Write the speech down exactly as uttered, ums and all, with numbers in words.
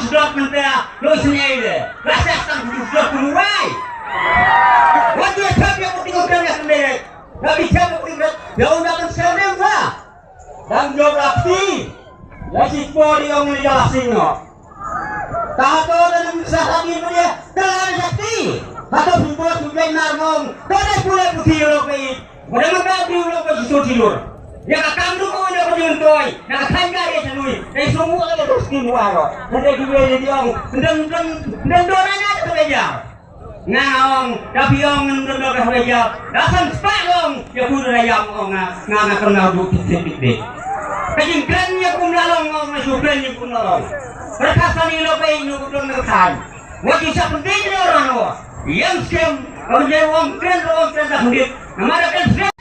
Sdok mynta lo sngewthuh. Lashai tang sdok kumwai. Wat ïa thep ïa u ding u dang ïa kynde. Ïa bi thep ïa u ding u dang ïa u dang ïa u dang ïa u dang. Dang jop la kti. La shi por ïong ïa la sing no. Ka hato da nym sa ha ki mynta. Ka la da kti. Hato phi bot phi bot nar ngong. Ka da pule puthi lo ka i. Ka da mynta phi lo ka shi soti lur. Ïa ka kam du ko ïa ka jingtoi. Ïa ka thaiñ ka ïa sha nui. Ka i sum wa ka da skim wa ro. Ka da ki wei da ki ong. Ndang ndang ndang do na na ka wei ja. Nga ong, da phi ong ngam don ka hawei ïa. Da san spah ong, ïa phi da ïa ong nga, nga nga kynmaw duh tik tik tik tik. Ka jingkren ïa kum la long ong, nga shu kren ïa kum la long. Rkha sani lo pei ïa kum la khan. Wat ïa sa pyntik ïa ran wa. Ïa skem, ka jingkren ong kren ong kren da khndit. Namar da kren